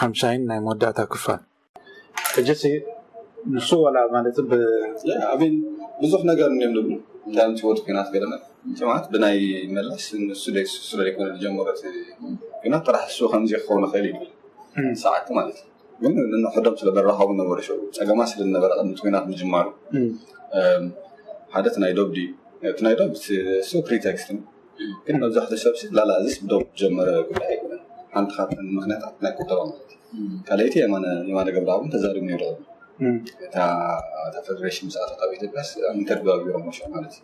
ሓምሻይን ናይ መወዳእታ ክፋል። ሕጂ ሲ ንሱ ዋላ ማለት ብ ኣብን ብዙሕ ነገር እዮም ዝብሉ። እንታይ ኣምፅዎ እቲ ኲናት ገለመ ማለት ብናይ መለስ ንሱ ደይሱ ስለ ዘይኮነ ዝጀመረ እቲ ኲናት ጥራሕ እሱ ከምዚ ክኸውን ይኽእል እዩ ይብል። ሰዓት ማለት እዩ። ግን ንሕዶም ስለ በራኸቡ ነበረ ሸው ጸገማ ስለ ነበረ ቅድሚ እቲ ኲናት ምጅማሩ ሓደ ናይ ዶብ ድዩ እቲ ናይ ዶብ እሱ ፕሪቴክስት ግን መብዛሕትኡ ሰብ ሲ ላላ እዚስ ብደው ጀመረ ጉዳይ ኣይኮነን። ሓንቲ ካብተን ምኽንያታት ናይ ቁጠባ ማለት እዩ። ካልኣይቲ የማነ የማነ ገብረኣብ ተዛሪቡ ነይሩ። እታ እታ ፌደሬሽን ምስ ኣተት ኣብ ኢትዮጵያ ኢንተርቪው ኣቢሮም ሸው ማለት እዩ።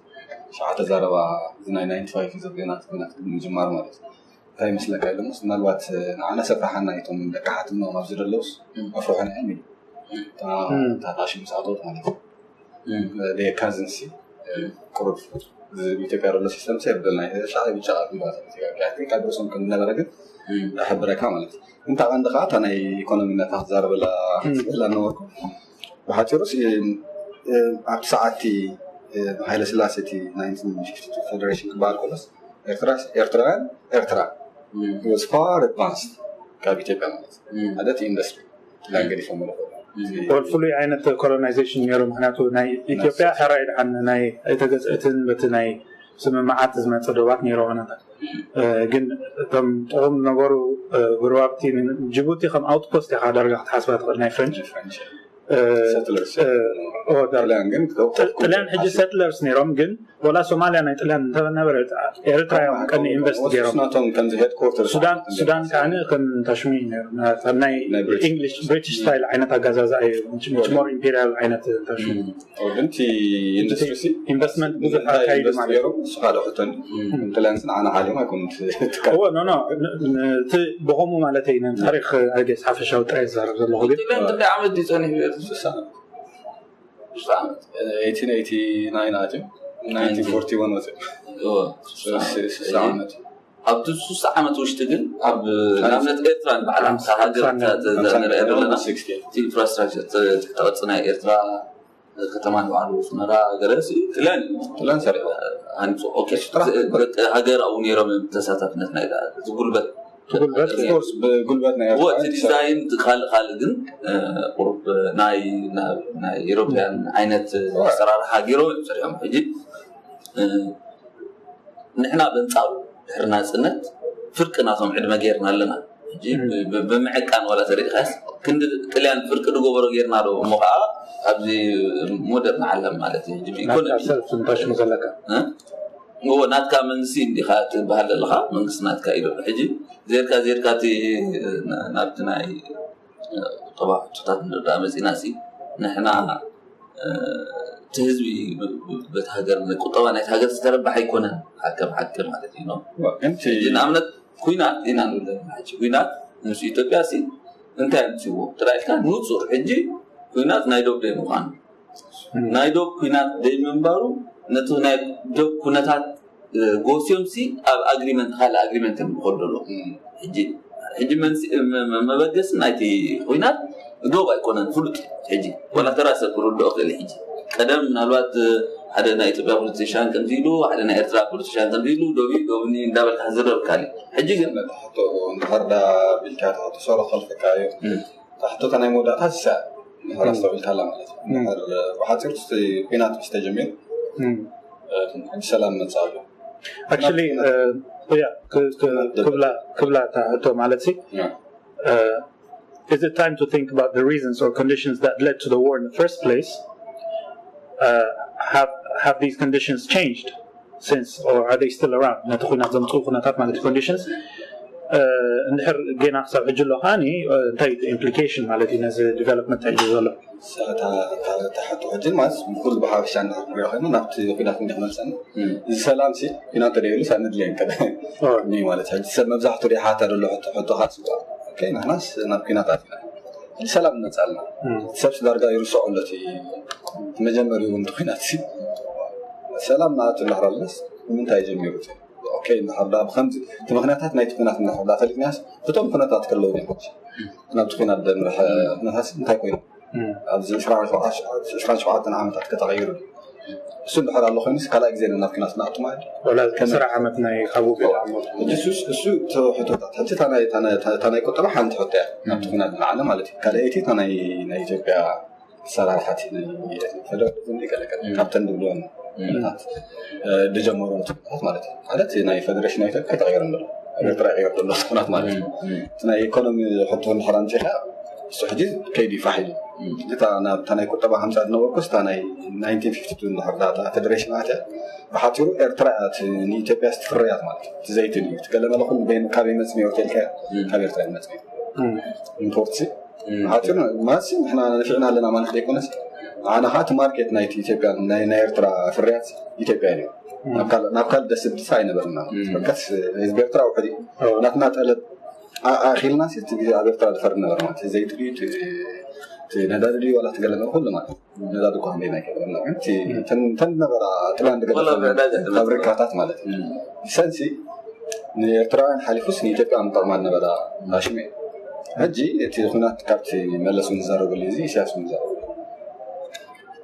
ሸዓ ተዛረባ እዚ ናይ ናይንቲ ፋይቭ ዘበናት ኲናት ምጅማር ማለት እዩ። እንታይ ይመስለካ ኢሎምስ ምናልባት ንዓና ሰፍራሓና እቶም ደቂ ሓትኖም ኣብዚ ዘለውስ ኣፍርሑና እዮም ኢሉ። እታ እታ ታሽም ምስ ኣተወት ማለት እዩ። ካዝንሲ ቁሩብ ኢትዮጵያ ዘሎ ሲስተም ሲ የብልና ሻ ብቻ ቃልሶም ከምዝነበረ ግን ኣሕብረካ ማለት እዩ። እንታ ቀንዲ ከዓ እታ ናይ ኢኮኖሚ ነታ ክዛረበላ ክፅላ ነበርኩ። ብሓፂሩ ኣብቲ ሰዓቲ ሃይለ ስላሴ እቲ ፌደሬሽን ክበሃል ከሎስ ኤርትራውያን ኤርትራ ፋር ኣድቫንስ ካብ ኢትዮጵያ ማለት ሓደ ኢንዱስትሪ ናይ ገዲፎም ኣለኹ። ፍሉይ ዓይነት ኮሎናይዜሽን ነይሩ። ምክንያቱ ናይ ኢትዮጵያ ሕራይ ድሓን ናይ ኣይተገዝእትን በቲ ናይ ስምምዓት ዝመፀ ዶባት ነይሮ ኾነታት ግን እቶም ጥዑም ነበሩ። ጉርባብቲ ጅቡቲ ከም ኣውትፖስት ኢኻ ዳርጋ ክትሓስባ ትኽእል ናይ ፍረንች ጥልያን ሕጂ ሰትለርስ ነይሮም ግን ወላ ሶማልያ ናይ ጥልያን እንተነበረ ኤርትራ እዮም ቀኒ ኢንቨስት ገይሮም። ሱዳን ከዓ ከም ታሽሚ ናይ ብሪቲሽ ስታይል ዓይነት ኣጋዛዛ እዩ። ሞር ኢምፔሪያል ዓይነት ታሽሚ ኢንቨስትመንት ብዙሕ ኣካይዱ ማለት ጥልያን ንዓና ሓሊም ኣይኮኑ እቲ ብኸምኡ ማለት እዩ። ታሪክ ኣጌስ ሓፈሻዊ ጥራይ ዝዛረብ ዘለኹ ግን ጥልያን ክንደይ ዓመት ድዩ ጸኒሑ? ስሳ ዓመት ኤይቲን ኤይቲ ናይን ኣትዮም ናይንቲን ፎርቲ ዋን ወፅእ ስሳ ዓመት ኣብቲ ሱሳ ዓመት ውሽጢ ግን ኣብ ንኣብነት ኤርትራ ንባዕላ ሃገር ንሪኦ ዘለና ኢንፍራስትራክቸር ትሕቲ ቅርፂ ናይ ኤርትራ ከተማ ንባዕሉ ኣስመራ ገለ ጥልያን ጥልያን ሰሪሑ ሃኒፁ። ሃገር ኣብኡ ነይሮም ተሳታፍነት ናይ ዝጉልበት ብጉልበት ናይ እቲ ዲዛይን ካልእ ካልእ ግን ቁሩብ ናይ ናይ ኤሮፕያን ዓይነት ኣሰራርሓ ገይሮም እዮም ሰሪሖም። ሕጂ ንሕና በንጻሩ ድሕሪ ናጽነት ፍርቂ ናቶም ዕድመ ጌርና ኣለና። ሕጂ ብምዕቃን ዋላ ተሪኢኻስ ክንዲ ጥልያን ፍርቂ ዝገበሮ ጌርና ዶ እሞ ከዓ ኣብዚ ሞደርን ዓለም ማለት እዩ። ሕጂ ብኢኮኖሚ ሰልፍ ንታሽሙ ዘለካ እዎ ናትካ መንግስቲ እንዲኻ ትበሃል ዘለኻ መንግስቲ ናትካ እዩ ዘሎ። ሕጂ ዜርካ ዜርካ እቲ ናብቲ ናይ ቁጠባ ሕቶታት ንርዳእ መፂና ሲ ንሕና እቲ ህዝቢ በቲ ሃገር ቁጠባ ናይቲ ሃገር ዝተረባሕ ኣይኮነን። ሓቂ ብሓቂ ማለት እዩ። ሕጂ ንኣብነት ኩናት ኢና ንብል ዘለና። ሕጂ ኩናት ምስ ኢትዮጵያ ሲ እንታይ ኣምፅዎ ተራኢልካ ንፁር ሕጂ ኩናት ናይ ዶብ ደይ ምኳኑ ናይ ዶብ ኩናት ደይ ምንባሩ ነቲ ናይ ዶብ ኩነታት ጎስዮም ሲ ኣብ ኣግሪመንት ካልእ ኣግሪመንት እዮም ዝኸዱ ኣለዉ። ሕጂ ሕጂ መበገሲ ናይቲ ኩናት ዶብ ኣይኮነን ፍሉጥ። ሕጂ ዋላ ተራ ሰብ ክርድኦ ክእል ሕጂ ቀደም ምናልባት ሓደ ናይ ኢትዮጵያ ፖለቲሻን ከምዚ ኢሉ ሓደ ናይ ኤርትራ ፖለቲሻን ከምዚ ኢሉ ዶብ ዶብኒ እንዳበልካ ዝረብ ካሊ ሕጂ ግን ሕቶ እንድሕር ዳ ቢልካ ተሰሮ ከልፈካ እዩ ታሕቶታ ናይ መወዳእታ ዝሰ ንሕር ኣስተውዒልካላ ማለት እዩ። ብሓፂሩ ኩናት ምስ ተጀሚሩ ሰላም መፅእ ኣሎ። ክብላ እታ ሕቶ ማለት ሲ is it time to think about the reasons or conditions that led to the war in the first place? Uh, have have these conditions changed since, or are they still around? ነቲ ኩናት ዘምፅኡ ኩነታት ማለት conditions እንድሕር ጌና ክሳብ ሕጂ ኣሎ ከዓኒ እንታይ ኢምፕሊኬሽን ማለት እዩ ነዚ ዲቨሎፕመንት ሕጂ ዘሎ? ተሓቶ ሕጂ ማለት ብኩሉ ብሓፈሻ እንድሕር ንሪኦ ኮይኑ ናብቲ ኩናት እንዲክ መልሰና እዚ ሰላም ሲ ኩናት ተደይሉ ሳብ ንድልየን ከደ ማለት ሕጂ ሰብ መብዛሕቱ ሪሓታ ዘሎ ሕቶ ሕቶ ካስዋ ንሕናስ ናብ ኩናት ኣትና ሰላም ንመፅኣልና ሰብ ዳርጋ ይርስዖ ኣሎ መጀመሪ እውን ኩናት ሰላም ናቱ እንዳሕራለስ ንምንታይ ጀሚሩ ኦኬ እንዳሕርዳ ብከምዚ እቲ ምክንያታት ናይቲ ኩናት እንዳሕርዳ ፈሊጥናስ እቶም ኩነታት ከለዉ ናብቲ ኩናት ደምርሐ ኩነታት እንታይ ኮይኑ ኣብዚ ዕስራን ሸውዓተን ዓመታት ከተቀይሩ እሱ እንድሕር ኣሎ ኮይኑስ ካልኣይ ግዜ ናብ ኩናት ንኣቱ ማለት እዩ። ወላ ስራሕ ዓመት ናይ ካብ ውግእ ዓመት እሱ እሱ ተሕቶታት ሕጂ ታናይ ታናይ ቁጠባ ሓንቲ ሕቶ እያ። ናብቲ ኩናት ንዓለ ማለት እዩ። ካልኣይቲ ታናይ ናይ ኢትዮጵያ ኣሰራርሓቲ ናይ ፌደራሊዝም ይቀለቀል ካብተን ድብልወን ኩነታት ዝጀመሩ ትኩነታት ማለት እዩ። ሓደ ናይ ፌደሬሽን ናይ ኢትዮጵያ ተቀይሩ ኣሎ። ኤርትራ ይቀይሩ ዘሎ ትኩናት ማለት እዩ። እቲ ናይ ኢኮኖሚ ሕቶ እንድሕር ኣምፂኻ እሱ ሕጂ ከይዲ ፋሕ ኢሉ እታ ናብታ ናይ ቁጠባ ከምፃ ዝነበርኩ ስታ ናይ ናይንቲን ፊፍቲ ቱ እንድሕር ዳታ ፌደሬሽን ኣትያ ብሓፂሩ ኤርትራ እያ እቲ ንኢትዮጵያ ስትፍርያት ማለት እዩ። እቲ ዘይትን እዩ እቲ ገለመለ ኩሉ በይኑ ካበይ መፅእ ነይሩ ተልካ ካብ ኤርትራ እዩ መፅእ ኢምፖርት ሲ ብሓፂሩ ማለት ሲ ንሕና ነፊዕና ኣለና ማለት ዘይኮነስ ንዓና ከዓ እቲ ማርኬት ናይቲ ኢትዮጵያ ናይ ናይ ኤርትራ ፍርያት ኢትዮጵያ እዩ። ናብ ካልእ ደስ ዝብል ኣይነበርና በቃስ ህዝቢ ኤርትራ ውሕድ እዩ ናትና ጠለብ ኣኺልና ሲ እቲ ግዜ ኣብ ኤርትራ ዝፈርድ ነበር ማለት እዩ። ዘይትሪ ነዳዲ ድዩ ዋላ ትገለመ ኩሉ ማለት ነዳዲ እኳ ክንደይ ናይ ገበርና ግን ተን ነበራ ጥላን ዝገበረ ፋብሪካታት ማለት እዩ። ሰንሲ ንኤርትራውያን ሓሊፉስ ንኢትዮጵያ ምጠቕማ ነበራ ናሽመ ሕጂ እቲ ኩናት ካብቲ መለስ ንዛረበሉ እዚ ኢሳያስ ንዛረበሉ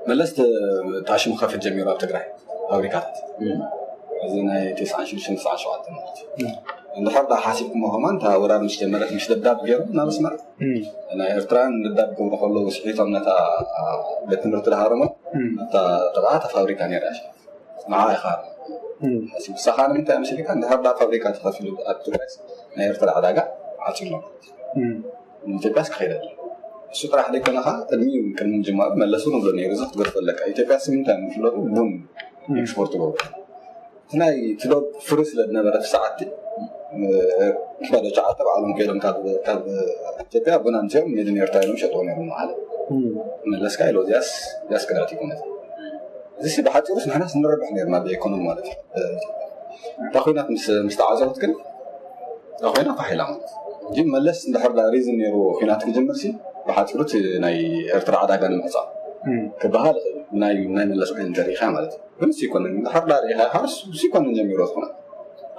መለስ ታሽሙ ከፍት ጀሚሩ ኣብ ትግራይ ፋብሪካታት እዚ ናይ ተስዓን ሽዱሽተን ተስዓን ሸውዓተን ማለት እዩ። እንድሕር ዳ ሓሲብኩሞ ከማን እታ ወራር ምስ ጀመረት ምስ ደብዳብ ገይሩ ናብ ኣስመራ ናይ ኤርትራን ደብዳብ ክገብሩ ከለዉ ስሒቶም ነታ ቤት ትምህርቲ ድሃረሞ ነታ ጥቓ እታ ፋብሪካ ነይራ እያ። ንዓ ኢኻ ሓሲብ ንሳኻ ንምንታይ መሲልካ እንድሕር ዳ ፋብሪካ ተኸፊሉ ኣብ ትግራይ ናይ ኤርትራ ዕዳጋ ዓፂሎ ኢትዮጵያስ ክኸይደሉ እሱ ጥራሕ ደይኮነ ከዓ ቅድሚ ቅድሚ ምጅማሩ መለሱ ንብሎ ነይሩ እዚ ክትገድፎ ኣለካ ኢትዮጵያ ስምንታይ ምፍለጡ ቡን ኤክስፖርት ገብሩ እቲ ናይ ትዶ ፍሪ ስለ ዝነበረ እቲ ሰዓቲ ክባዶ ሸዓተ በዓሎም ከይዶም ካብ ኢትዮጵያ ቡን ኣምፅኦም ሜድን ኤርትራ ኢሎም ሸጥዎ ነይሮም ማለት መለስካ ኢሎ እዚያስ እዚያስ ክዳት ይኮነት እዚ ብሓፂሩስ ንሕናስ ንረብሕ ነርና ብኢኮኖሚ ማለት እዩ እታ ኮይናት ምስ ተዓዘቡት ግን ኮይና ፋሒላ ማለት ግን መለስ እንድሕር ዳ ሪዝን ነይሩ ኩናት ክጅምር ሲ ብሓፂሩ እቲ ናይ ኤርትራ ዕዳጋ ንምዕፃ ክበሃል ናይ ናይ መለስ ዓይን ዘሪኢኻ ማለት እዩ ግን ሲ ይኮነን እንድሕር ዳ ሪኢኻ ሓርስ ሲ ይኮነን ጀሚሩ ትኾነ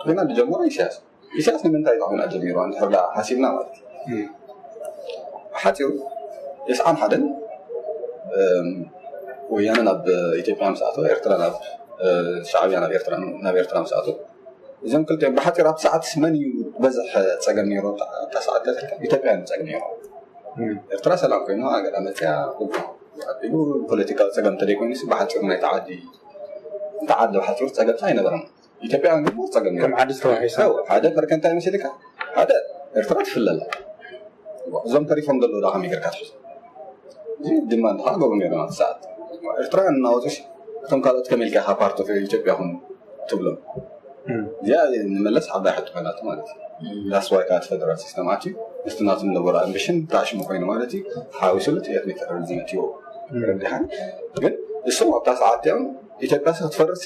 ኮይና ዝጀመሮ ኢሳያስ ኢሳያስ ንምንታይ ዳ ኮይና ጀሚሩ እንድሕር ዳ ሓሲብና ማለት እዩ ሓፂሩ የስዓን ሓደን ወያነ ናብ ኢትዮጵያ ምስ ኣተወ ኤርትራ ናብ ሻዕብያ ናብ ኤርትራ ናብ ኤርትራ ምስ ኣተወ እዞም ክልተ ብሓፂር ኣብ ሰዓት መን እዩ በዝሕ ፀገም ነይሩ እታ ሰዓት ኢትዮጵያ ጸገም ነይሩ ኤርትራ ሰላም ኮይኑ ኣገዳ መፅያ ኣቢሉ ፖለቲካዊ ፀገም እንተደይኮይኑ ብሓፂሩ ናይ ተዓዲ ተዓዲ ብሓፂሩ ፀገም ኣይነበረም ኢትዮጵያ ግን ጸገም ነይሩ ከም ዓዲ ዝተዋሒሳ ሓደ ፈርከንታይ መሲልካ ሓደ ኤርትራ ትፍለላ እዞም ተሪፎም ዘለዉ ዳ ከመይ ጌርካ ትሕዞ እዚ ድማ እንድኻ ገብሩ ነይሮም ኣብቲ ሰዓት ኤርትራ እናወፁ እቶም ካልኦት ከመይ ኢልካ ኢኻ ፓርት ኦፍ ኢትዮጵያ ኹን ትብሎም እዚኣ ንመለስ ዓባይ ሕቶ ኮይናቶ ማለት እዩ that's why ከዓ እቲ ፌደራል ሲስተም ኣትዩ ምስቲ ናቱ ዝነበሮ ኣምቢሽን ተኣሽሙ ኮይኑ ማለት እዩ ሓዊሱሉ እቲ ኤትኒክ ፌደራሊዝም ኣትይዎ ረዲሓን ግን እሶም ኣብታ ሰዓት እቲኦም ኢትዮጵያ ሲ ክትፈርስ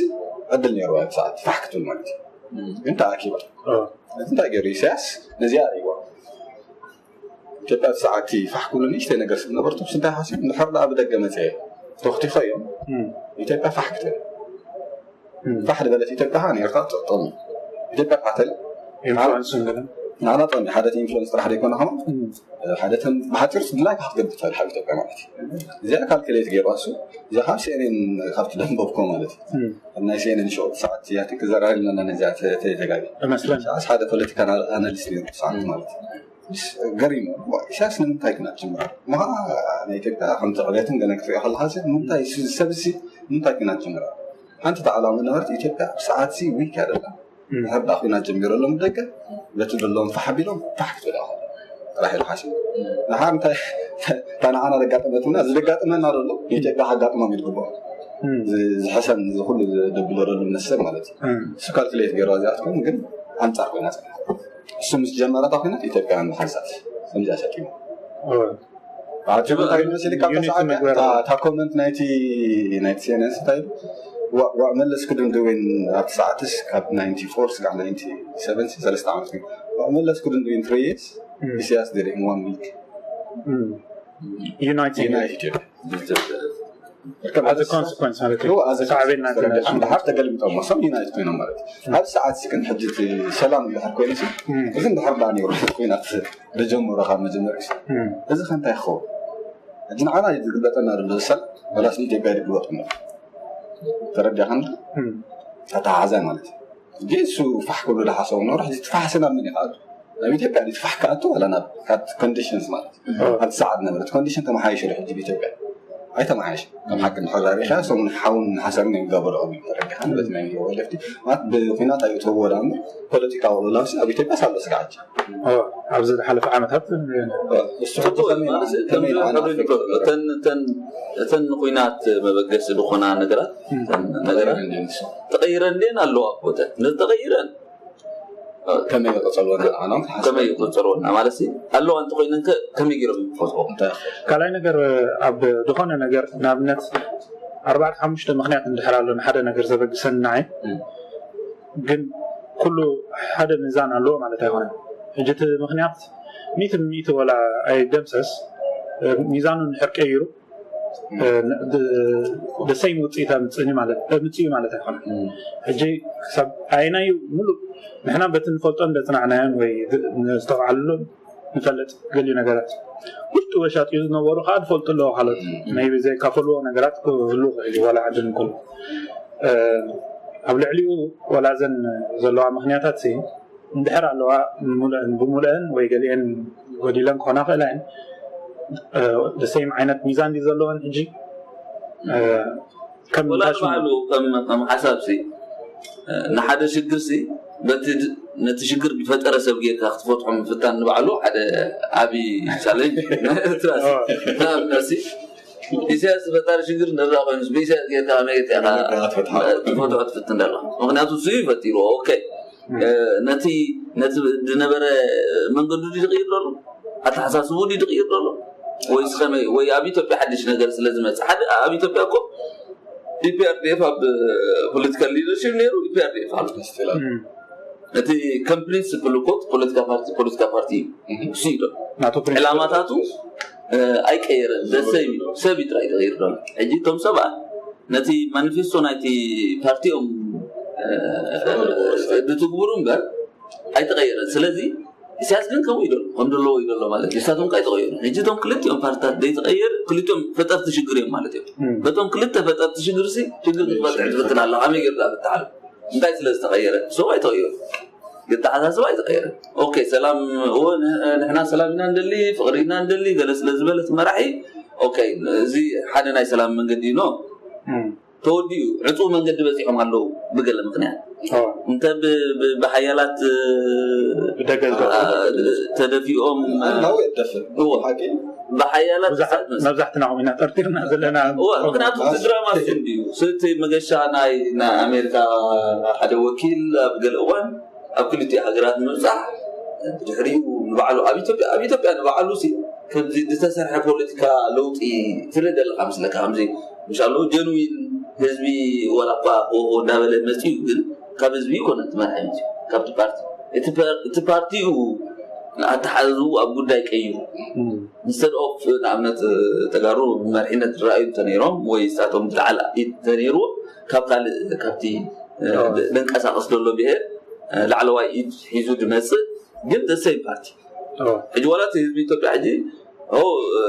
ዕድል ነይርዋ ኣብቲ ሰዓት ፋሕ ክትብል ማለት እዩ ግን ተኣኪባ እዚ እንታይ ገይሩ ኢሳያስ ነዚኣ ርእይዋ ኢትዮጵያ ሰዓቲ ፋሕ ክብሉ ንእሽተይ ነገር ስለ ነበርቱ እንታይ ሓሲብ እንድሕር ደኣ ብደገ መፅአ ተኽቲኸ እዮም ኢትዮጵያ ፋሕ ክትብል ፋሕ ዝበለት ኢትዮጵያ ከዓ ንኤርትራ ትጠቕም ኢትዮጵያ ፋሕ ተል ኢንፍሉንስ ንገለ ንዓና ጠቕሚ ሓደ ኢንፍሉንስ ጥራሕ ዘይኮነ ከማ ሓደ ብሓፂሩ ድላይ ክትገብር ትኽእል ካብ ኢትዮጵያ ማለት እዩ እዚኣ ካልኩሌት ገይሩ ኣሱ እዚኣ ካብ ሲኤንኤን ካብቲ ደንበብኮ ማለት እዩ ኣብ ናይ ሲኤንኤን ሾው ሰዓት እያ ትክዘራረብ ኣለና ነዚኣ ተጋቢ መስለን ሓደ ፖለቲካ ኣናሊስት ነይሩ ሰዓት ማለት እዩ ገሪሙ ኢሳያስ ንምንታይ ክናት ጅምራ ምኻ ናይ ኢትዮጵያ ከምቲ ዕቤትን ገለን ክትሪኦ ከለካ ሲ ንምንታይ ሰብሲ ንምንታይ ክናት ጅምራ ሓንቲ ተዓላሚ ነበርት ኢትዮጵያ ብሰዓት ሲ ዊክ ያደላ ሕዳ ኩናት ጀሚሩ ኣሎም ደገ በቲ ዘለዎም ፋሕ ቢሎም ፋሕ ክትብል ጥራሕ ኢሉ ሓሲቡ ንሓ እንታይ እታ ንዓና ዘጋጠመትና እዚ ዘጋጥመና ዘሎ ንኢትዮጵያ ከጋጥሞም ይግብኦ ዝሕሰን እዚ ኩሉ ዘብሎ ዘሎ ነሰብ ማለት እዩ እሱ ካልኩሌት ገይሩ እዚኣትኩም ግን ኣንፃር ኮይና እሱ ምስ ጀመረ እታ ኮይና ኢትዮጵያውያን ብሓንሳብ ከምዚኣ ሰጢሙ ብሓፂሩ እንታይ ይመስል ካብ ተሰዓት እታ ኮመንት ናይቲ ናይቲ ሴነንስ እንታይ ዋዕ መለስ ክድንድዊን ኣብቲ ሰዓትስ ካብ ናይንቲ ፎር ስጋዕ ናይንቲ ሰቨን ሰለስተ ዓመት ዋዕ መለስ ክድንድዊን ትሪ ኢሳያስ did it in one week ዩናይትድ ዩናይትድ as a consequence ማለት እዩ ሳዕቤን ናይቲ ድሓር ተገልቢጦም ሞሶም ዩናይት ኮይኖም ማለት እዩ ኣብ ሰዓት ሲ ግን ሕጂ ሰላም ድሓር ኮይኑ ሲ እዚ ድሓር ዳ ነይሩ ኩናት ዝጀመሮ ካብ መጀመሪ እዚ ከንታይ ክኸውን ሕጂ ንዓና ዝግልበጠና ዘሎ ዝሰል በላስ ንኢትዮጵያ ድግልበጡ ተረዲኻን ኣተሓሓዛ ማለት እዩ። እሱ ፋሕ ክብሉ ዝሓሰቡ ነበሩ። ሕጂ ትፋሕሲ ናብ ምን ይኸኣሉ? ናብ ኢትዮጵያ ድዩ ትፋሕ ክኣቱ ዋላ ናብ ኮንዲሽንስ ማለት እዩ? ኣብቲ ሰዓት ነበረት ኮንዲሽን ተመሓይሹ ዶ ሕጂ ብኢትዮጵያ ኣይተመሓየሸ? ከም ሓቂ ንሕራሪኻ ሰሙን ሓውን ሓሰርን እዮም ገበረኦም እዩ ተረዲኻ ንበት ናይ ወለፍቲ ማለት ብኩናት ኣይእትዎ ወላ እምበር ፖለቲካዊ ቅልውላውሲ ኣብ ኢትዮጵያ ሳሎ ስጋዓት ኣብዚ ዝሓለፈ ዓመታት እሱ ሕጂ ከመይ ከመይ ንዓና እተን ንኩናት መበገሲ ዝኾና ነገራት ነገራት ተቐይረን ድን ኣለዋ ኮተ ነዚ ተቐይረን ከመይ ይቐፀልወና ንዓና ከመይ ይቆፀርወና ማለት ኣለዋ እንተኮይነን ከመይ ገይሮም ይፈትዎ ካልኣይ ነገር ኣብ ዝኾነ ነገር ንኣብነት ኣርባዕተ ሓሙሽተ ምክንያት እንድሕር ኣሎ ንሓደ ነገር ዘበግሰኒ ንዓይ ግን ኩሉ ሓደ ሚዛን ኣለዎ ማለት ኣይኮነን። ሕጂ እቲ ምክንያት ሚእቲ ሚእቲ ወላ ኣይደምሰስ ሚዛኑ እንድሕር ቀይሩ ደሰይም ውፅኢት ኣምፅእኒ ማለት ኣምፅኡ ማለት ኣይኮነን። ሕጂ ክሳብ ኣየናዩ ሙሉእ ንሕና በቲ ንፈልጦን ዘፅናዕናዮን ወይ ዝተውዓልሉን ንፈልጥ ገሊኡ ነገራት ውሽጢ ወሻጢኡ ዝነበሩ ከዓ ዝፈልጡ ኣለዎ ካልኦት ናይ ዘይካፈልዎ ነገራት ክህሉ ይኽእል እዩ ዋላ ዓዲ ንኩሉ ኣብ ልዕሊኡ ዋላ ዘን ዘለዋ ምክንያታት እንድሕር ኣለዋ ብሙሉአን ወይ ገሊአን ጎዲለን ክኾና ክእላ እየን ደሰይም ዓይነት ሚዛን ድዩ ዘለወን ሕጂ ከም ወላ ባዕሉ ከም ሓሳብ ሲ ንሓደ ሽግር ሲ በቲ ነቲ ሽግር ዝፈጠረ ሰብ ጌርካ ክትፈትሖ ምፍታን ንባዕሉ ሓደ ዓብዪ ቻለንጅ ንኣብነት ሲ ኢሳያስ ፈጣሪ ሽግር ንረኣ ኮይኑ ብኢሳያስ ጌርካ ከመይ ጌርካ ትፈትሖ ትፍትን ደላ ምክንያቱ እሱ እዩ ፈጢሩ ኦኬ ነቲ ነቲ ዝነበረ መንገዱ ድዩ ዝቕይር ዘሎ ኣተሓሳስቡ ድዩ ዝቕይር ዘሎ ወይስ ከመይ ወይ ኣብ ኢትዮጵያ ሓድሽ ነገር ስለ ዝመፅእ ሓደ ኣብ ኢትዮጵያ እኮ ኢፒኣርዲኤፍ ኣብ ፖለቲካል ሊደርሽፕ ነይሩ ኢፒኣርዲኤፍ ኣሎ እቲ ከም ፕሪንስፕል እኮ ፖለቲካ ፓርቲ ፖለቲካ ፓርቲ እዩ እሱ እዩ ዕላማታቱ ኣይቀየረን ደሰይ ሰብ እዩ ጥራይ ተቐይሩ ዘሎ ሕጂ እቶም ሰባት ነቲ ማኒፌስቶ ናይቲ ፓርቲኦም ዝትግብሩ እምበር ኣይተቐየረን ስለዚ ኢሳያስ ግን ከምኡ ይደሎ ከም ዘለዎ ይደሎ ማለት እዩ ንሳቶም ከ ኣይተቐየሩ ሕጂ እቶም ክልቲኦም ፓርትታት ዘይተቐየር ክልቲኦም ፈጠርቲ ሽግር እዮም ማለት እዮም በቶም ክልተ ፈጠርቲ ሽግር ሲ ሽግር ክትፈጥሕ ትፍትን ኣላ ከመይ ገይሩ ዳ ፍትሓሉ እንታይ ስለ ዝተቐየረ ሰው ኣይተቐየሩ የተሓሳስባ ኣይተቐየረ ኦኬ ሰላም እወ ንሕና ሰላም ኢና እንደሊ ፍቕሪ ኢና እንደሊ ገለ ስለ ዝበለት መራሒ ኦኬ እዚ ሓደ ናይ ሰላም መንገዲ ኖ ተወዲኡ ዕፁ መንገዲ በፂሖም ኣለዉ ብገለ ምክንያት እንተ ብሓያላት ተደፊኦም ብሓያላት መብዛሕትና ኢና ጠርጢርና ዘለና ምክንያቱ ድራማ ስ እንድዩ ስቲ መገሻ ናይ ኣሜሪካ ሓደ ወኪል ኣብ ገለ እዋን ኣብ ክልቲኡ ሃገራት ምብፃሕ ብድሕሪኡ ንባዕሉ ኣብ ኢትዮጵያ ኣብ ኢትዮጵያ ንባዕሉ ሲ ከምዚ ዝተሰርሐ ፖለቲካ ለውጢ ትርኢ ዘለካ ምስለካ ከምዚ ምሻሎ ጀንዊን ህዝቢ ዋላ እኳ ኦሆ እንዳበለ መፅኡ ግን ካብ ህዝቢ ይኮነ ትመርሐ መፅኡ ካብቲ ፓርቲ እቲ ፓርቲኡ ኣተሓዙ ኣብ ጉዳይ ቀይሩ instead of ንኣብነት ተጋሩ ብመርሒነት ዝረኣዩ እንተነይሮም ወይ ንሳቶም ዝለዓለ ኢድ እንተነይርዎ ካብ ካልእ ካብቲ ዝንቀሳቀስ ዘሎ ብሄር ላዕለዋይ ኢድ ሒዙ ዝመፅእ ግን the same party ሕጂ ዋላ እቲ ህዝቢ ኢትዮጵያ ሕጂ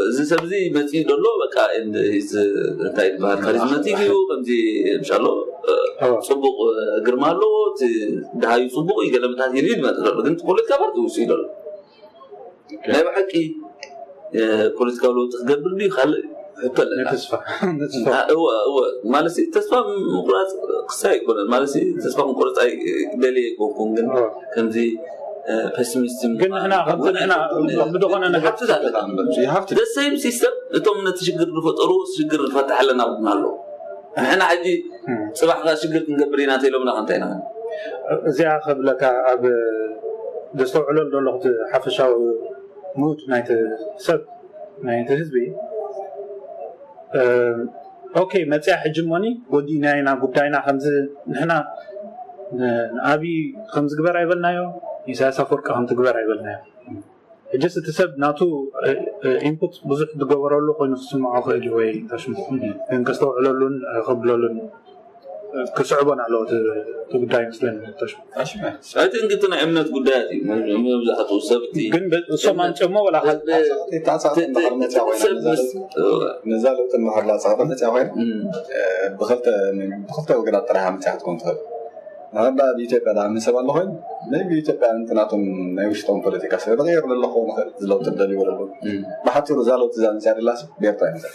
እዚ ሰብ እዚ መፅኡ ዘሎ በቃ እንታይ ዝበሃል ካሪዝማቲክ እዩ ከምዚ ምሻሎ ፅቡቅ ግርማ ኣለዎ እቲ ደሃዩ ፅቡቅ እዩ ገለመታት ኢሉ ይመፅ ዘሎ ግን ፖለቲካ ፓርቲ ውፅኡ ዘሎ ናይ ብሓቂ ፖለቲካዊ ለውጢ ክገብር ድዩ ካልእ ሕቶ ኣለና ተስፋ ተስፋ እወ እወ ማለት ተስፋ ምቁራፅ ክሳይ ኣይኮነን ማለት ተስፋ ምቁራፅ ደልየ ኣይኮንኩን ግን ከምዚ ፔሲሚስት ግን ንሕና ከምቲ ንሕና ብዝኾነ ነገር the same system እቶም ነቲ ሽግር ዝፈጠሩ ሽግር ንፈትሕ ኣለና ብና ኣለዉ ንሕና ሕጂ ፅባሕካ ሽግር ክንገብር ኢና እንተኢሎምና ከንታይ ኢና እዚኣ ከብለካ ኣብ ዘስተውዕለሉ ዘለኹ ሓፈሻዊ ሙድ ናይቲ ሰብ ናይቲ ህዝቢ ኦኬ መፅያ ሕጂ እሞኒ ወዲእናይና ጉዳይና ከምዚ ንሕና ንኣብይ ከምዝግበር ኣይበልናዮ ኢሳያስ ኣፈወርቂ ከምትግበር ኣይበልናዮ ሕጅስ እቲ ሰብ ናቱ ኢንፑት ብዙሕ ዝገበረሉ ኮይኑ ክስምዖ ክእል እዩ ወይ ታሽሙ ግን ከስተውዕለሉን ከብለሉን ክስዕቦን ኣለዎ እቲ ጉዳይ ይመስለኒ። ኣሽመ እቲ እንግዲህ ናይ እምነት ጉዳያት እዩ። መብዛሕትኡ ሰብቲ ግን እሶም ኣምፅኦሞ ወላ ነዛ ለውጢ እንድሕር ላፃ መፅያ ኮይና ብክልተ ወገናት ጥራሕ መፅያ ክትኮን ትኽእል። ንክዳ ኣብ ኢትዮጵያ ዳ ምሰብ ኣሎ ኮይኑ ናይ ብኢትዮጵያ እንትናቶም ናይ ውሽጦም ፖለቲካ ስለ ተቀየሩ ዘለኹ ንክእል ዝለውጢ ደልዎ ዘለዉ ብሓፂሩ እዛ ለውጢ እዛ መፅያ ደላስ ቤርታ ይመፅያ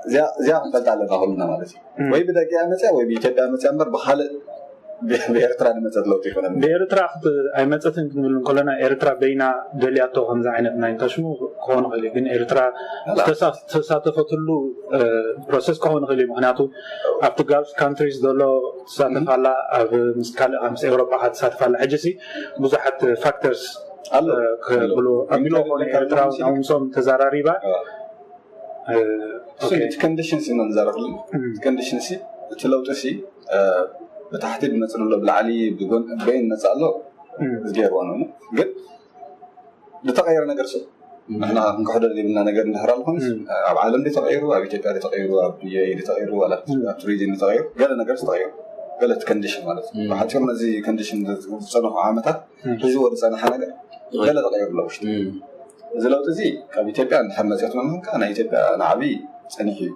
እዚኣ ክንፈልጣ ኣለና ኩልና ማለት እዩ። ወይ ብደቂያ መፅያ ወይ ብኢትዮጵያ መፅያ እምበር ብካልእ ብኤርትራ ንመፀት ለውጢ ይኮነ። ብኤርትራ ኣይመፀትን ክንብል እንከለና ኤርትራ በይና ደልያቶ ከምዚ ዓይነት ናይ እንታሽሙ ክኸውን ይኽእል እዩ። ግን ኤርትራ ዝተሳተፈትሉ ፕሮሰስ ክኸውን ይኽእል እዩ። ምክንያቱ ኣብቲ ጋልፍ ካንትሪስ ዘሎ ትሳተፍ ኣላ፣ ኣብ ምስ ካልእ ምስ ኤውሮጳ ትሳተፍ ኣላ። ሕጂ ሲ ብዙሓት ፋክተርስ ኣሎ ክብሉ ኣቢሎ ኮነ ኤርትራ ምስኦም ተዘራሪባ እቲ ኮንዲሽን ሲ ንዛረብሉ ኮንዲሽን ሲ እቲ ለውጢ ሲ ብታሕቲ ዝመፅእ ኣሎ ብላዕሊ ብጎን በይን መፅእ ኣሎ ዝገይርዎ ነው። ግን ዝተቀየረ ነገር ሲ ንሕና ክንክሕዶ ዘይብልና ነገር እንድሕር ኣሎ ኮይኑ ኣብ ዓለም ተቀይሩ፣ ኣብ ኢትዮጵያ ተቀይሩ፣ ኣብ ዩኤኢ ተቀይሩ፣ ዋላ ኣብቲ ሪጅን ተቀይሩ፣ ገለ ነገር ተቀይሩ፣ ገለ እቲ ኮንዲሽን ማለት እዩ። ብሓፂሩ ነዚ ኮንዲሽን ዝፀንሑ ዓመታት ሒዝዎ ዝፀንሐ ነገር ገለ ተቀይሩ ኣሎ ውሽጢ እዚ ለውጢ እዚ ካብ ኢትዮጵያ እንድሕር መፅኦት መምህንካ ናይ ኢትዮጵያ ንዓብይ ፀኒሑ እዩ።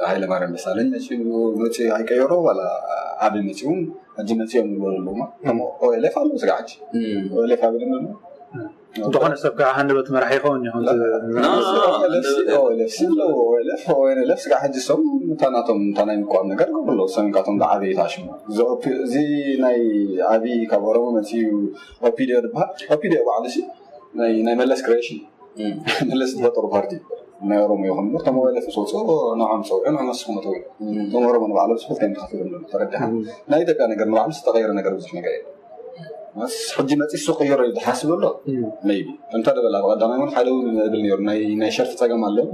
ሃይለማርያም ደሳለኝ መፂኡ መፂኡ ኣይቀየሮ ዋላ ዓብይ መፂኡ እውን ሕጂ መፂኦም ዝብሎ ዘለዉ ከም ኦኤልኤፍ ኣለዉ ስጋ ሕጂ ኦኤልኤፍ ኣብ ደም ኣለዉ እንተኾነ ሰብ ከዓ ሃንደበት መራሒ ይኸውን ይኹን ኦኤልኤፍ ኣለዉ ኦኤልኤፍ ስጋ ሕጂ ሰም እታ ናቶም እታ ናይ ምቋም ነገር ገብሩ ኣለዉ ሰሚንካቶም ዝዓበየ ታሽሙ እዚ ናይ ዓብይ ካብ ኦሮሞ መፂኡ ኦፒዲዮ ዝበሃል ኦፒዲዮ ባዕሉ ሲ ናይ መለስ ክሬሽን መለስ ዝፈጠሩ ፓርቲ ናይ ኦሮሞ ይኹን እምበር ተመዋይለ ተሰውፅኦ ንዖም ፀውዑ ንመስኹም ተው እቶም ኦሮሞ ንባዕሎም ስፖርት እዮም ተኸፊሎም ተረዲሓ ናይ ኢትዮጵያ ነገር ንባዕሉ ዝተቀየረ ነገር ብዙሕ ነገር የለ ሕጂ መፂ ሱ ቀይሮ እዩ ዝሓስብ ኣሎ ሜይቢ እንተ ደበላ ብቀዳማይ እውን ሓደ እውን እብል ነይሩ ናይ ሸርፊ ፀገም ኣለዎ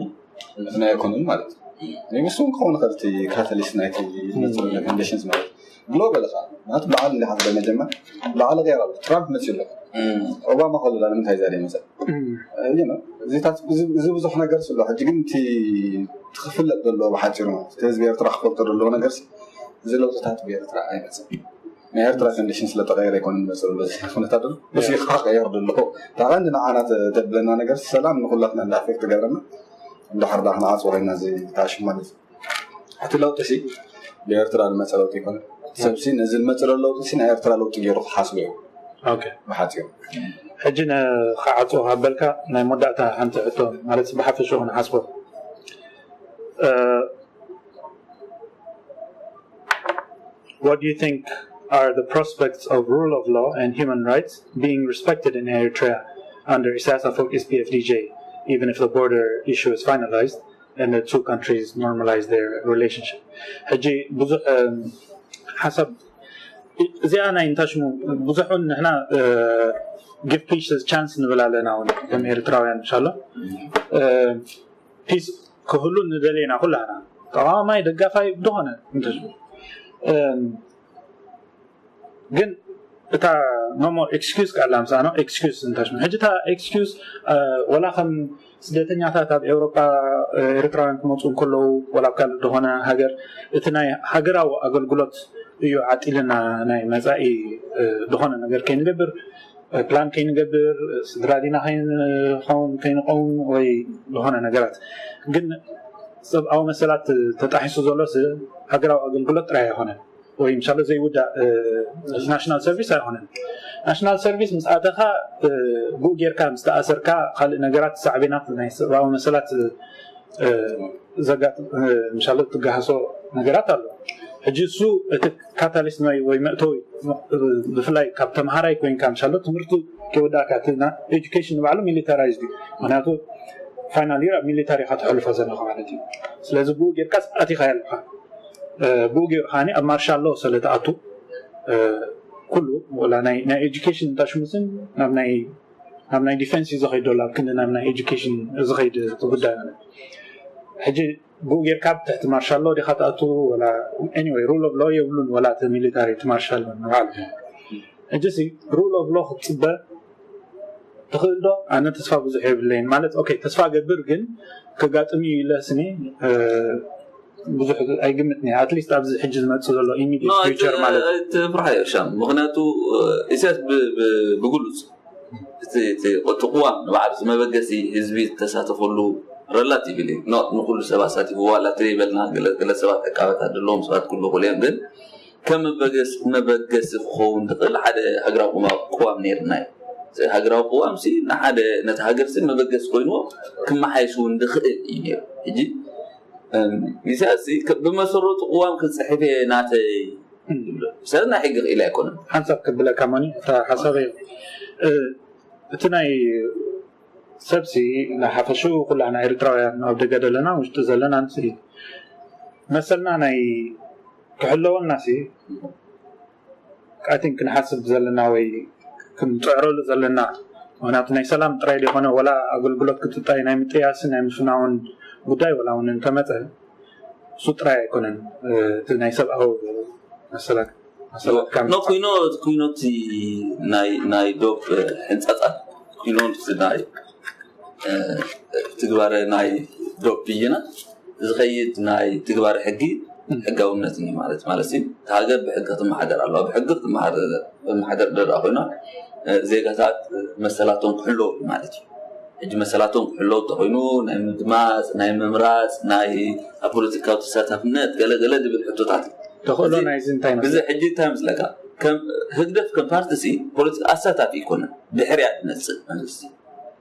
ናይ ኢኮኖሚ ማለት እዩ ሜይቢ እሱ ክኸውን ይኽእል እቲ ካታሊስት ናይቲ ኮንዲሽንስ ማለት ግሎባል ኻ ማለት በዓል እንዲኻ ዝደ መጀመር በዓል ገይራ ኣሎ ትራምፕ መፅኡ ኣሎ ኦባማ ከለላ ንምንታይ ዛሬ መፀ እዚ ብዙሕ ነገር ስሎ ሕጂ ግን እቲ ትክፍለጥ ዘሎ ብሓፂሩ ማለት እቲ ህዝቢ ኤርትራ ክፈልጦ ዘለዎ ነገር እዚ ለውጥታት ብኤርትራ ኣይመፅእ ናይ ኤርትራ ኮንዲሽን ስለተቀየረ ኣይኮነ ዝመፅእ ዘሎ ኩነታት በዚ ከዓ ቀየር ዘሎ እታ ቀንዲ ንዓና ተብለና ነገር ሰላም ንኩላትና እንዳ ኣፌክት ትገብረና እንድሕር ዳ ክንዓፅዎ ኮይና እዚ ታሽም ማለት እዩ እቲ ለውጢ ሲ ብኤርትራ ዝመፀ ለውጢ ይኮነ ሰብሲ ነዚ ዝመፀ ለውጢ ሲ ናይ ኤርትራ ለውጢ ገይሩ ክሓስቡ እዮም ብሓፂሩ ሕጂ ንክዓፅዎ ካበልካ ናይ መወዳእታ ሓንቲ ሕቶ ማለት ብሓፈሽኡ ክንሓስቦ What do you think are the prospects of rule of law and human rights being respected in Eritrea under Isaias Afwerki's P F D J, even if the border issue is finalized and the two countries normalize their relationship? ሕጂ ብዙሕ ሓሳብ እዚኣ ናይ እንታሽሙ ብዙሕ ንሕና give peace chance ንብል ኣለና እውን ከም ኤርትራውያን እንሻሎ ፒስ ክህሉ ንደልየና ኩላና ተቃዋማይ ደጋፋይ ዝኾነ እንተሽሙ ግን እታ ኖሞ ኤክስኪዩዝ ቃላ ምሳኖ ኤክስኪዩዝ እንታሽሙ ሕጂ እታ ኤክስኪዩዝ ወላ ከም ስደተኛታት ኣብ ኤውሮጳ ኤርትራውያን ክመፁ እንከለዉ ወላ ኣብ ካልእ ዝኾነ ሃገር እቲ ናይ ሃገራዊ ኣገልግሎት እዩ ዓጢልና ናይ መፃኢ ዝኾነ ነገር ከይንገብር ፕላን ከይንገብር ስድራ ዲና ከይንኸውን ከይንቀውም ወይ ዝኾነ ነገራት ግን ሰብኣዊ መሰላት ተጣሒሱ ዘሎ ሃገራዊ ኣገልግሎት ጥራይ ኣይኮነን ወይ ምሳሌ ዘይውዳእ ናሽናል ሰርቪስ ኣይኮነን ናሽናል ሰርቪስ ምስ ኣተኻ ብኡ ጌርካ ምስ ተኣሰርካ ካልእ ነገራት ሳዕቤናት ናይ ሰብኣዊ መሰላት ዘጋጥም ምሻለ ትገሃሶ ነገራት ኣሎ ሕጂ እሱ እቲ ካታሊስት ናይ ወይ መእተዊ ብፍላይ ካብ ተምሃራይ ኮይንካ ምሻለ ትምህርቱ ከይወዳእካ እቲ ኤጁኬሽን ንባዕሉ ሚሊታራይዝ እዩ ምክንያቱ ፋይናል ይር ኣብ ሚሊታሪ ኢካ ተሕልፎ ዘለካ ማለት እዩ ስለዚ ብኡ ጌርካ ኣቲካ ኣለካ ብኡ ገይሩ ከዓኒ ኣብ ማርሻል ሎ ስለ ትኣቱ ኩሉ ወላ ናይ ናይ ኤጁኬሽን እንታሽሙስን ናብ ናይ ናብ ናይ ዲፌንስ እዩ ዝኸይድ ዘሎ ኣብ ክንዲ ናብ ናይ ኤጁኬሽን ዝኸይድ እቲ ጉዳይ ማለት ሕጂ ብኡ ጌርካ ኣብ ትሕቲ ማርሻል ሎ ዲኻ ትኣቱ ወላ ኤኒወይ ሩል ኦፍ ሎ የብሉን ወላ እቲ ሚሊታሪ እቲ ማርሻል ሎ ንባዕሉ ሕጂ ሲ ሩል ኦፍ ሎ ክትፅበ ትኽእል ዶ ኣነ ተስፋ ብዙሕ የብለይን ማለት ኦኬ ተስፋ ገብር ግን ከጋጥም እዩ ኢለ ስኒ ብዙሕ ኣይግምትን እየ። ኣትሊስት ኣብዚ ሕጂ ዝመፅእ ዘሎ ኢሚዲየት ፊውቸር ማለት እዩ። ትፍርሓዮ ሻም። ምክንያቱ ኢሳያስ ብግሉፅ እቲ ቅዋም ንባዕሉ መበገሲ ህዝቢ ዝተሳተፈሉ ረላቲቭ ንኩሉ ሰብ ኣሳቲፍዎ ዋላ ትበልና ገለ ሰባት ዕቃበታት ዘለዎም ሰባት ክህልዉ ይኽእሉ እዮም ግን ከም መበገሲ ክኸውን ዝኽእል ሓደ ሃገራዊ ቅዋም ነይርና እዩ። ሃገራዊ ቅዋም ሲ ንሓደ ነቲ ሃገር ሲ መበገሲ ኮይንዎ ክመሓየሽ እውን ዝኽእል እዩ ነይሩ። ሕጂ ኢሳያስ ብመሰረቱ ቅዋም ክፅሕፍ እየ ናተይ ሰብ ናይ ሕጊ ክኢል ኣይኮነን። ሓንሳብ ክብለካ ማኒ እታ ሓሳብ እቲ ናይ ሰብሲ ንሓፈሽኡ ኩላና ኤርትራውያን ኣብ ደገ ዘለና ውሽጢ ዘለና ንስኢ መሰልና ናይ ክሕለወና ሲ ቃቲን ክንሓስብ ዘለና ወይ ክንፅዕረሉ ዘለና ምክንያቱ ናይ ሰላም ጥራይ ዘይኮነ ወላ ኣገልግሎት ክትጣይ ናይ ምጥያስን ናይ ምፍናውን ጉዳይ ወላ እውን እንተመፀ እሱ ጥራይ ኣይኮነን እቲ ናይ ሰብኣዊ መሰላት መሰላት ካብ ኖ ኩኖ ኩኖ እቲ ናይ ናይ ዶብ ሕንፃፃት ኩኖ ናይ ትግባረ ናይ ዶብ ብይና ዝኸይድ ናይ ትግባረ ሕጊ ሕጋውነት እዩ ማለት ማለት እዩ። እቲ ሃገር ብሕጊ ክትመሓደር ኣለዋ። ብሕጊ ክትመሓደር ደኣ ኮይና ዜጋታት መሰላቶም ክሕለወሉ ማለት እዩ። ሕጂ መሰላቶም ክሕለው እንተኮይኑ ናይ ምድማፅ ናይ ምምራፅ ናይ ኣብ ፖለቲካዊ ተሳታፍነት ገለገለ ዝብል ሕቶታት እዩ። ተኽእሎ እዚ- ናይዚ እንታይ መስለካ? እዚ ሕጂ እንታይ መስለካ? ከም ህግደፍ ከም ፓርቲ ሲ ፖለቲካ ኣሳታፊ ይኮነ ብሕርያ ትመፅእ መንግስቲ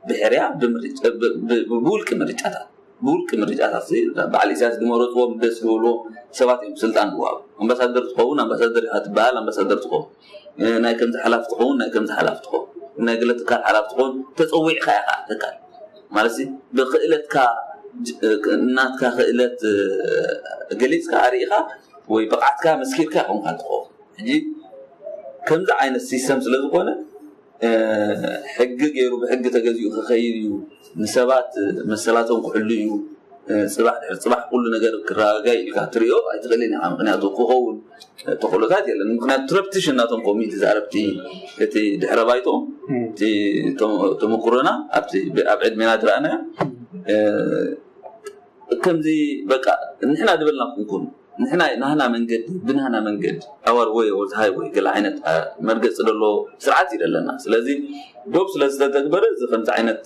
ብሕርያ ብምርጫ- ብ- ብ- ብውልቂ ምርጫታት ብውልቂ ምርጫታት ሲ በዓል ኢሳያስ ዝመረፅዎም ደስ ዝብልዎ ሰባት እዮም ስልጣን ዝወሃቡ። ኣምባሳደር ትኸውን ኣምባሳደር ኢኻ ትበሃል ኣምባሳደር ትኸውን ናይ ከምዚ ሓላፍ ትኸውን ናይ ከምዚ ሓላፍ ትኸውን ናይ ገለ ትካል ሓላፍ ትኸውን ተፀዊዕካ ኢኻ ትካል ማለት ሲ ብክእለትካ ናትካ ክእለት ገሊፅካ ኣርኢኻ ወይ ብቕዓትካ መስኪርካ ይኾንካ ትኸውን ሕጂ ከምዚ ዓይነት ሲስተም ስለ ዝኾነ ሕጊ ገይሩ ብሕጊ ተገዚኡ ክኸይድ እዩ ንሰባት መሰላቶም ክሕሉ እዩ ፅባሕ ድሕሪ ፅባሕ ኩሉ ነገር ክረጋጋይ ኢልካ ትሪኦ ኣይትኽእልን ኢኻ ምክንያቱ ክኸውን ተኽእሎታት የለን ምክንያቱ ትረብትሽ እናቶም ኮሚኒቲ ዝኣረብቲ እቲ ድሕረ ባይቶ እቲ ተመክሮና ኣብቲ ኣብ ዕድሜና ዝረኣናዮ ከምዚ በቃ ንሕና ዝበልና ክንኩን ንሕና ናህና መንገዲ ብናህና መንገድ our way or the highway ገለ ዓይነት መርገፂ ዘሎ ስርዓት እዩ ዘለና ስለዚ ዶብ ስለ ዝተተግበረ እዚ ከምዚ ዓይነት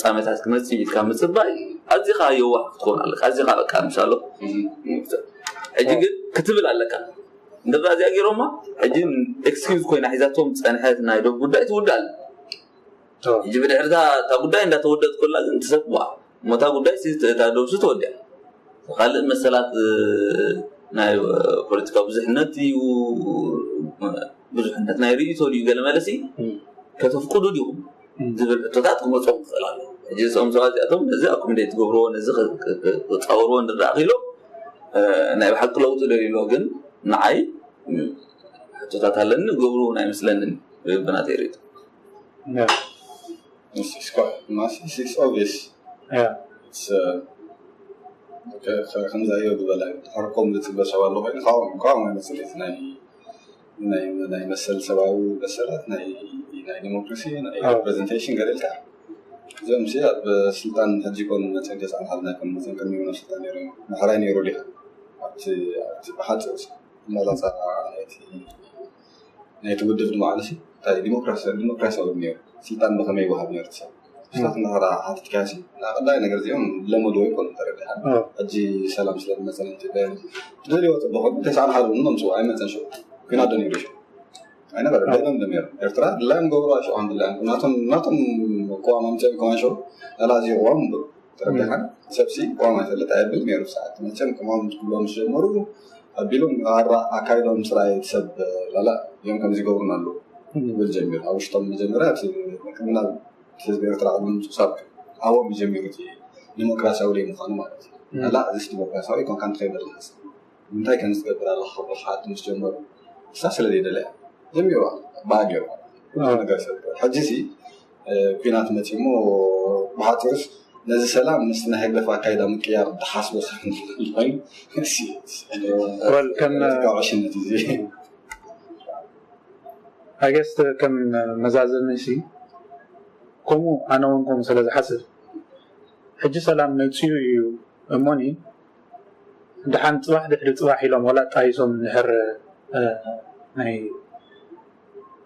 ፍፃሜታት ክመፅእ ኢልካ ምፅባይ ኣዚኻ የዋህ ክትኮን ኣለካ ኣዚኻ በቃ ምሳሎ ሕጂ ግን ክትብል ኣለካ እንድራ እዚኣ ገይሮማ ሕጂ ኤክስኪውዝ ኮይና ሒዛቶም ፀንሐት ናይ ዶብ ጉዳይ ትውዳእ ኣለ ሕጂ ብድሕርታ እታ ጉዳይ እንዳተወደት ኮላ ግን ትሰብዋ እሞ እታ ጉዳይ እታ ዶብ ሲ ተወዲኣ ካልእ መሰላት ናይ ፖለቲካ ብዙሕነት እዩ ብዙሕነት ናይ ርእይቶ ድዩ ገለ መለሲ ከተፍቅዱ ዲኹም ዝብል ሕቶታት ክመፅኦም ክኽእል ኣሎ ሕጂ እዚኦም ሰባት እዚኣቶም ነዚ ኣኮሞዴት ትገብርዎ ነዚ ክፃወርዎ ንረኣ ክኢሎም ናይ ብሓቂ ለውጢ ደልዩሎ ግን ንዓይ ሕቶታት ኣለኒ ገብርዎ ናይ መስለንን ብናተይ ርእይቶ It's quite massive. It's obvious. Yeah. It's uh, ከምዛ እዮ ዝበላ ሕርቆም ዝፅበ ሰብ ኣሎ ኮይኑ ካብኦም ካብኦም ኣይመስል ናይ ናይ ናይ መሰል ሰብኣዊ መሰላት ናይ ናይ ዲሞክራሲ ናይ ፕሬዘንቴሽን ገለ ኢልካ እዚኦም ሲ ኣብ ስልጣን ሕጂ ኮን መፅን ተስዓን ሓዝና ኮን መፅን ቅድሚ ናብ ስልጣን ነይሩ ምሕራይ ነይሩ ዲኻ ኣብቲ ኣብቲ ብሓፂር ኣመላፃ ናይቲ ናይቲ ውድብ ንባዕሉ ሲ እንታይ ዲሞክራሲ ዲሞክራሲያዊ ነይሩ ስልጣን ብኸመይ ይወሃብ ነይሩ ሰብ ስላት እናኸዳ ሓትትካያ ሲ ንቐዳይ ነገር እዚኦም ለመድዎ ይኮኑ ተረዲኻ ሕጂ ሰላም ስለ ዝመፀን ኢትዮጵያ ትደልይዎ ፅቡቅ ተስዓን ሓደ እውን መምፅኡ ኣይመፀን ሽዑ ኩናት ዶ ነይሩ ሽዑ ኣይነበረ ደሎም ዶ ነይሩ ኤርትራ ድላዮም ገብሩ ሽዑ ከም ድላዮም ናቶም ናቶም ቅዋም ኣምፅኦም ከማን ሽዑ ላላ እዚ ቅዋም እምበሩ ተረዲኻ ሰብሲ ቅዋም ኣይፈልጥ ኣየብል ነይሩ ሰዓት መቸም ቅዋም ዝብሎም ምስ ጀመሩ ኣቢሎም ኣራ ኣካይዶም ምስ ረኣየ እቲ ሰብ ላላ እዮም ከምዚ ይገብሩና ኣለዉ ክብል ጀሚሩ ኣብ ውሽጦም መጀመርያ እቲ ቅድሚ ናብ ህዝቢ ኤርትራ ቅድሚ ምምፅኡ ሳብ ኣብኦም እዩ ጀሚሩ እቲ ዲሞክራሲያዊ ደይ ምዃኑ ማለት እዩ ላላ እዚስ ዲሞክራሲያዊ ኣይኮንካን ትኸይድ ኣለኻስ ንምንታይ ከምዚ ትገብር ኣለኻ ክብሉ ክሓቱ ምስ ጀመሩ ንሳ ስለ ዘይደለያ ጀሚሩ በዓል ገይሩ ኩሉ ነገር ሰብ ሕጂ ሲ ኩናት መፂሞ ብሓፂሩስ ነዚ ሰላም ምስ ናይ ህግደፍ ኣካይዳ ምቅያር ዝሓስቦ ሰብ ኮይኑ ወል ከም ተቃዋሽነት እዚ ኣገስ ከም መዛዘሚ ሲ ከምኡ ኣነ እውን ከምኡ ስለ ዝሓስብ ሕጂ ሰላም መፅዩ እዩ እሞኒ ደሓን ጽባሕ ድሕሪ ጽባሕ ኢሎም ዋላ ጣይሶም ድሕር ናይ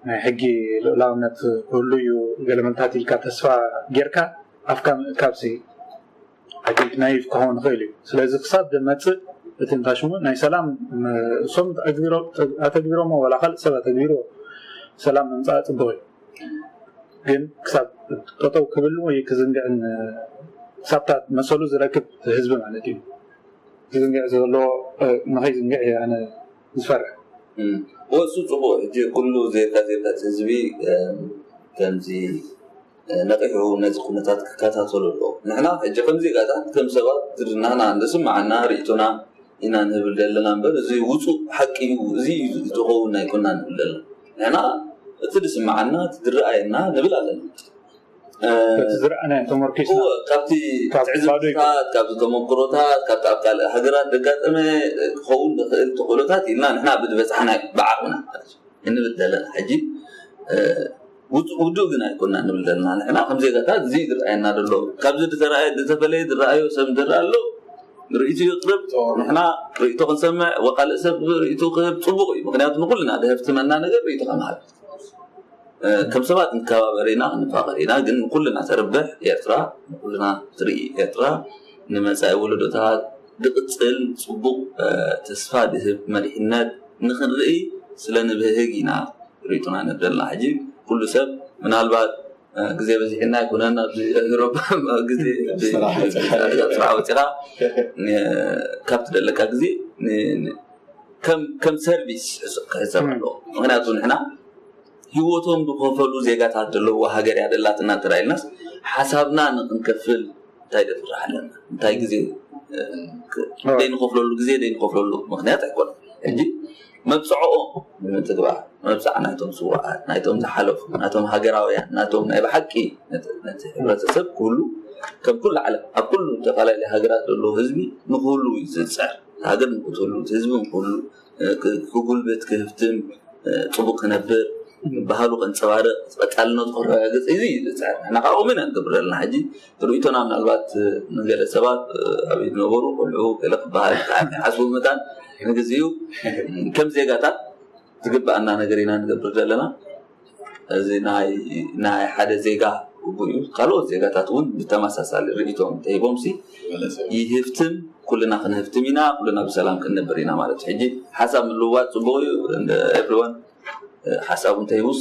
ናይ ሕጊ ልኡላውነት ክህሉ እዩ ገለመልታት ኢልካ ተስፋ ጌርካ ኣፍካ ምእካብሲ ናይፍ ክኸውን ይኽእል እዩ። ስለዚ ክሳብ ዝመፅእ እቲ እንታይ ሽሙ ናይ ሰላም እሶም ኣተግቢሮሞ ዋላ ካልእ ሰብ ኣተግቢርዎ ሰላም ምምፃእ ፅቡቕ እዩ። ግን ክሳብ ጠጠው ክብልን ወይ ክዝንግዕን ክሳብታ መሰሉ ዝረክብ ህዝቢ ማለት እዩ። ዝዝንግዕ ዘሎ ንኸይዝንግዕ እየ ኣነ ዝፈርሕ። ወሱ ፅቡቅ ሕጂ ኩሉ ዜጋ ዜጋ ህዝቢ ከምዚ ነቂሑ ነዚ ኩነታት ክከታተሉ ኣለዎ። ንሕና ሕጂ ከም ዜጋታት ከም ሰባት ናህና እንደስማዓና ርእቶና ኢና ንህብል ዘለና እምበር እዚ ውፁእ ሓቂ እዩ እዚ እዩ ዝኸውን ኣይኮና ንብል ዘለና። ንሕና እቲ ዝስማዓና እቲ ዝረኣየና ንብል ኣለና። እቲ ዝረኣናዮ ተመርኪስና እወ፣ ካብቲ ካብ ባዶ ትዕዝብትታት ካብቲ ተመክሮታት ካብቲ ኣብ ካልእ ሃገራት ዘጋጠመ ክኸውን ዝኽእል ተኽእሎታት ኢልና ንሕና ብዝበፃሕና ብዓቕምና ማለት እዩ እንብል ዘለና። ሕጂ ውድኡ ግን ኣይኮና ንብል ዘለና። ንሕና ከም ዜጋታት እዚ ዝረኣየና ዘሎ ካብዚ ዝተረኣየ ዝተፈለየ ዝረኣዮ ሰብ ዝረኣ ኣሎ ርእይቱ ይቕርብ። ንሕና ርእይቶ ክንሰምዕ ወካልእ ሰብ ርእይቱ ክህብ ፅቡቕ እዩ። ምክንያቱ ንኩልና ዝህፍትመና ነገር ርእይቶ ከመሃብ ከም ሰባት ንከባበር ኢና ክንፋቐር ኢና። ግን ንኩልና ተርብሕ ኤርትራ ንኩልና ትርኢ ኤርትራ ንመፃኢ ወለዶታት ዝቕፅል ፅቡቕ ተስፋ ዝህብ መሪሕነት ንክንርኢ ስለ ንብህግ ኢና ርእይቶና ንብደልና። ሕጂ ኩሉ ሰብ ምናልባት ግዜ በዚሕና ኣይኮነን ኣብዚ ኤሮፓ ግዜ ስራሕ ወፂኻ ካብ ትደለካ ግዜ ከም ሰርቪስ ክሕሰብ ኣለዎ። ምክንያቱ ንሕና ህይወቶም ዝኸፈሉ ዜጋታት ዘለዎ ሃገር እያ ደላትና እንተ ኢልናስ ሓሳብና ንክንከፍል እንታይ ደፍርሕ ኣለና እንታይ ግዜ ዘይንኸፍለሉ ግዜ ዘይንኸፍለሉ ምክንያት ኣይኮነን። ሕጂ መብፅዕኦም ንምትግባር መብፅዓ ናይቶም ስዋኣት ናይቶም ዝሓለፉ ናቶም ሃገራውያን ናቶም ናይ ብሓቂ ነቲ ሕብረተሰብ ክህሉ ከም ኩሉ ዓለም ኣብ ኩሉ ዝተፈላለዩ ሃገራት ዘለዉ ህዝቢ ንክህሉ እዩ ዝፅዕር። ሃገር ንክትህሉ ህዝቢ ንክህሉ ክጉልበት ክህፍትም ፅቡቅ ክነብር ባህሉ ከንፀባርቅ ቀፃልነቱ ክረጋገፅ እዚ እዩ ዝፅዕር። ንሕና ከዓ ቁምን ንገብር ዘለና ሕጂ ርእይቶና ምናልባት ንገለ ሰባት ኣበይ ዝነበሩ ቆልዑ ገለ ክበሃል ይሓስቡ መታን ንግዚኡ ከም ዜጋታት ዝግበኣና ነገር ኢና ንገብር ዘለና። እዚ ናይ ሓደ ዜጋ ውጉእ እዩ። ካልኦት ዜጋታት እውን ብተመሳሳሊ ርእይቶም እንተሂቦም ሲ ይህፍትም ኩልና ክንህፍትም ኢና፣ ኩልና ብሰላም ክንነብር ኢና ማለት እዩ። ሕጂ ሓሳብ ምልውዋጥ ፅቡቅ እዩ። እንደ ኤቭሪዋን ሓሳቡ እንተሂቡስ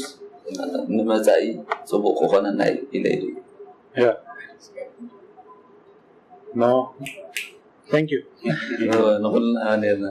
ንመፃኢ ፅቡቅ ክኾነና ኢለ ይርኢ። Yeah. No. Thank you. ንኩልና ነርና